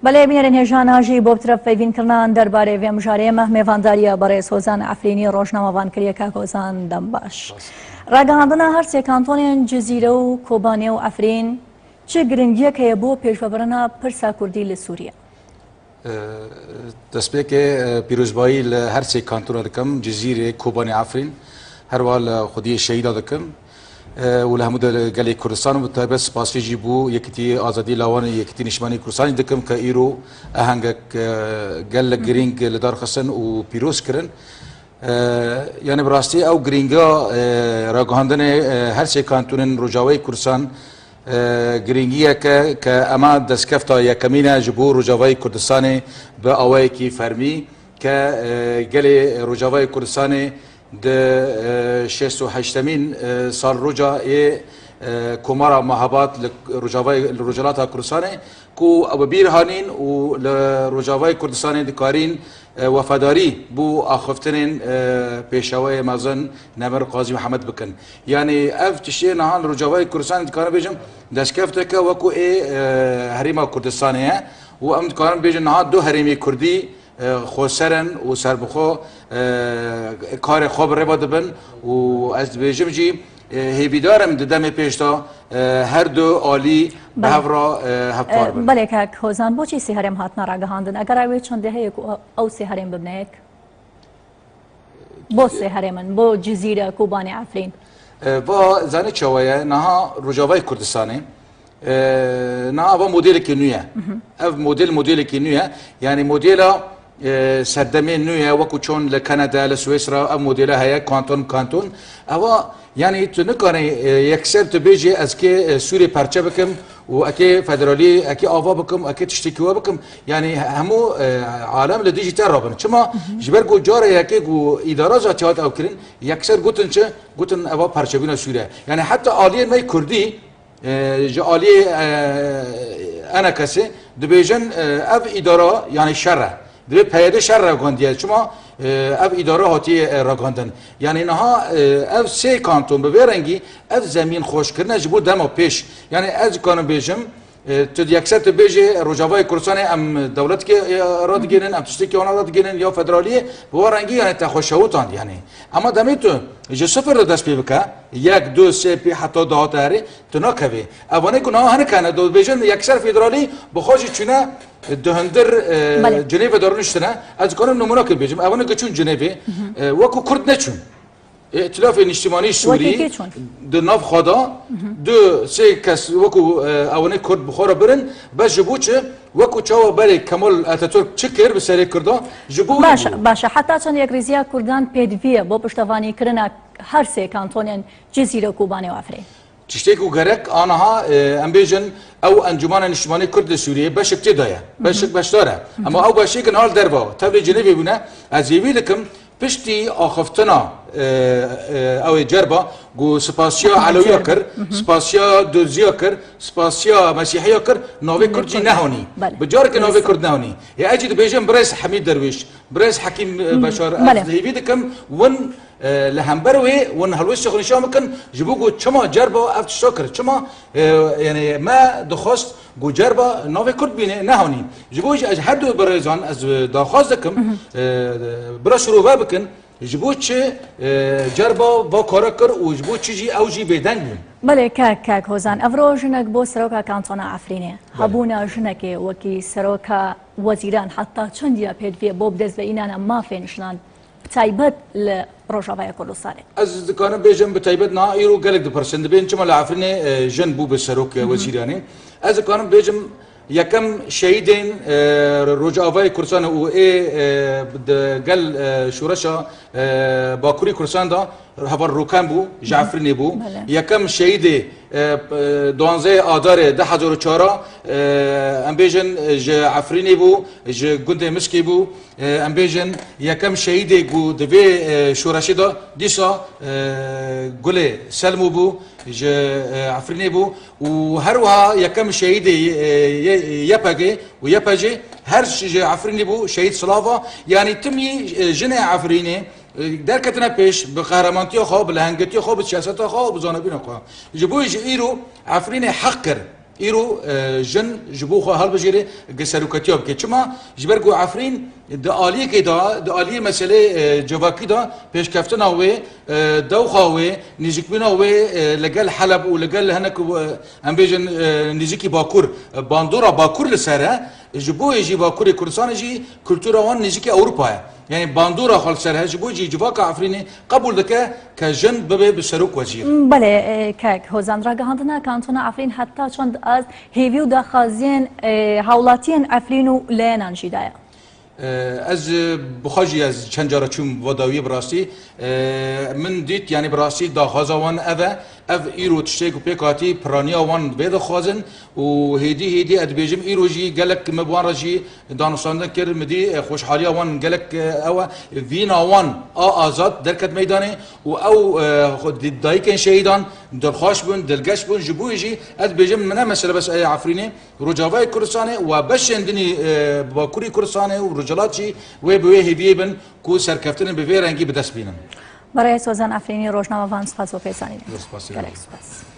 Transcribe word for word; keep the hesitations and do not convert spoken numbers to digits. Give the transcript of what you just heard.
Belê, bînerên hêja, niha jî bo bi tiref peyvînkirina derbarê vê mijarê me mêvandariya berêz Hozan Efrînî, rojnamevan, kiriye. Kak Hozan, dem baş. Ragihandina her sê kantonên Cizîre û Kobanê û Efrîn çi giringiyek heye bo pêşvebirina pirsa kurdî li Sûriye? Destpêkê, e, pîrozbayî li her sê kantona dikim, Cizîrê, Kobanê, Efrîn, herwa li xwediyê şehîda dikim. E, û li hemû de li gelê Kurdistan û bi taybet spasî jî bo Yekîtî Azadî Lawanê, Yekîtî Niştimanî Kurdistanê dikim ke îro ehengek, e, gelek girîng li dar xistin û pîroz kirin. E, yanî bi rastî ew girîngiya, e, ragihandinê, e, her sê kantonên Rojavayê Kurdistan, e, girîngiyeke ke ema destkefta yekemîn e ji bo Rojavayê Kurdistanê bi awayekî fermî ke, e, gelê Rojavayê Kurdistanê di, e, şêst û heştemîn, e, salroja ê, e, Komara Mehabad li Rojavayê, li Rojhilata Kurdistanê ku ew bi bîr hanîn û li Rojavayê Kurdistanê dikarîn, e, wefedarî bo axiftinên, e, pêşewayê mezin Nemir Qazî Mihemed bikin. Yanî ev tiştê niha li Rojavayê Kurdistanê dikarim bêjim destkefteke wekû ê, e, Herêma Kurdistanê ye û em dikarin bêjin niha du herêmê kurdî, e, xweser in û serbixwe, e, karê xwe bi rê ve dibin û ez dibêjim jî, e, hêvîdar im di demê pêş de, e, her du alî bi Belê. hev re, e, hevpar E, bin. Belê kak Hozan, boçî sê herêm hatine ragihandin? Eger ew ê çendê heye ku ew sê herêm bibine yek? Bo sê herêmin, bo Cizîre, Kobanê, Efrîn. E, va zanî çawa ye? Niha Rojavayê Kurdistanê, e, niha eva modelekî nû ye. Ev model modelekî nû ye. Yanî modela, e, serdemê nû ye, wekû çon li Kanada, li Swêsra ev modela heye, kanton kanton. Eva, yanî tu nikarî, e, yekser tu bêjî ez kê, e, Sûrê perçe bikim û ekê federalî, ekê ava bikim, ekê tiştekî we bikim. Yanî hemû, e, alem li dijî te rabin. Çima? Ji ber ku cara yekê ku îdara zatî hat ew kirin, yekser gotin çi? Gotin eva perçebûna Sûre. Yanî heta aliyên me kurdî, e, ji aliyê, e, enekesê dibêjin, e, ev îdara, yanî şer e. Divê P Y D şer ragihandiye. Çima? E, ev îdara hatiye, e, ragihandin. Yanî niha, e, ev sê kanton bi vê rengî ev zemîn xweş kirine ji bo dema pêş. Yanî ez dikarim bêjim, e, tu yekser tu bêjê Rojavayê Kurdistanê em dewletkê, e, radigihînin, em tiştekî wana radigihînin ya federaliyê, bi wa rengî yanî te xwe şewitand yanî. Ema demê tu ji sifir re dest pê bike, yek, du, sê, pê heta dahate herê, tu nakevê. Evanê ku niha hinek hene, dibêjin yekser federalî, bi xwe jî çûne, e, di hundir, e, Belê. Cinêvê de rûniştine. Ez dikarim nimûneke bêjim. Evanê ku çûn Cinêvê, e, wekû Kurd neçûn. Îtilafê Niştimanî Sûrî Wekî kê çûn? Di nav xwe de du, sê kes wekû, e, ewanê Kurd bi xwe re birin, bes ji bo çi? Wekû çawa berê Kemal Atatürk çi kir bi serê Kurda? Ji bo wî Baş, bû. Baş e. Heta çend yekrêziya Kurdan pêdivî ye bo piştevanîkirina her sê kantonên Cizîre, Kobanê û Efrîn? Tiştê ku gerek aniha, e, em bêjin, ew Encûmena Niştimanî Kurd li Sûriyê beşek tê de ye. Beşek beşdar e. Ema ew beşêk niha li derve, tevlê Cinêvê bûne. Ez hêvî dikim, piştî axiftina, e, e, ew ê cerba, ku spasiya Elewiya kir, spasiya Durziya kir, spasiya Mesîhiya kir, navê Kurd jî nehanî. Belê. Bi carekê navê Kurd nehanî. Ê ez jî dibêjim birêz Hemîd Derwîş, birêz Hekîm, e, Beşar, ez Belê. hêvî dikim, win, e, li hember wê, win helwestê xwe nîşan bikin, ji bo ku çima cerba ev tişta kir, çima, e, yanî me dixwest ku cerba navê Kurd bîne, nehanî. Ji bo jî ez her du birêzan ez, e, daxwaz dikim, e, bira şirove bikin, ji bo çi, e, cerba va kara kir û ji bo çi jî ew jî bêdeng bûn. Belê, kak, kak Hozan, evro jinek bo seroka kantona Efrînê. Belê. Hebûna jinekê wekî seroka wezîran heta çendiya pêdivê bo bi dest ve înana mafên jinan, bi taybet li Rojavaya Kurdistanê? Ez dikarim bêjim, bi taybet niha îro gelek dipirsin. Dibên çima li Efrînê, e, jin bû bi serok, e, wezîranê? Ez dikarim bêjim, yekem şehîdên, e, Rojavayê Kurdistanê û ê, e, di gel, e, şoreşa, e, Bakurî Kurdistan de heval Rûken bû, ji Efrînê bû. Belê. Yekem şehîdê, e, p-, e, duanzehê Adarê du hezar û çar, e, em bêjin, e, ji Efrînê bû, ji gundê Miskê bû. E, em bêjin, yekem şehîdê ku di vê, e, şoreşê de dîsa, e, Gulê Selmû bû, ji, e, Efrînê bû û her wiha yekem şehîdê, e, Y-, YPGê û YPJê her ji Efrînê bû, şehîd Silava. Yanî timî, e, jinê Efrînê, e, derketine pêş bi qehremantiya xwe, bi lehengetiya xwe, bi siyaseta xwe û bi zanebûna xwe. Ji bo jî îro Efrînê heq kir. Îro, e, jin ji bo xwe hilbijêre, gi serokatiya bike. Çima? Ji ber ku Efrîn di aliyekê de, di aliyê meselê, e, civakî de pêşkeftina wê, e, dewxa wê, nêzîkbûna wê, e, li gel Heleb û li gel hinek, e, em bêjin, e, nêzîkî Bakur, e, bandora Bakur li ser e. Ji bo yê jî Bakurê Kurdistanê jî kultura wan nêzîkî Ewropa ye. Yanî bandora xwe li ser he, ji bo jî civaka Efrînê qebûl dike ke jin bibe bi serok wezîr. Belê, e, kek Hozan, ragihandina kantona Efrîn heta çend ez hêvî û daxwaziyên, e, hawlatiyên Efrîn û leyenan jî daye? E, ez, e, bi xwe jî ez çend cara çûm va dawiyê bi rastî. E, min dît, yanî bi rastî daxwaza wan ev e. Ev îro tiştê ku pêk hatî, piraniya wan vê dixwazin û hêdî hêdî ez dibêjim îro jî gelek me bi wan re jî danûstandin kir, min dî, e, xweşhaliya wan gelek, e, ew e. Vîna wan a azad derket meydanê û ew, e, xwe di-, dayikên şehîdan dilxweş bûn, dilgeş bûn. Ji bo wî jî ez dibêjim, min ne mesele bes ê Efrînê, Rojavayê Kurdistanê û beşên dinî, e, Bakurî Kurdistanê û Rojhilat jî wê bi wê hêviyê bin ku serkeftinên bi vê rengî bi dest bînin. Berêz Hozan Efrînî, rojnamevan, spas bo pêzanînê. Zor spas. Gelek spas.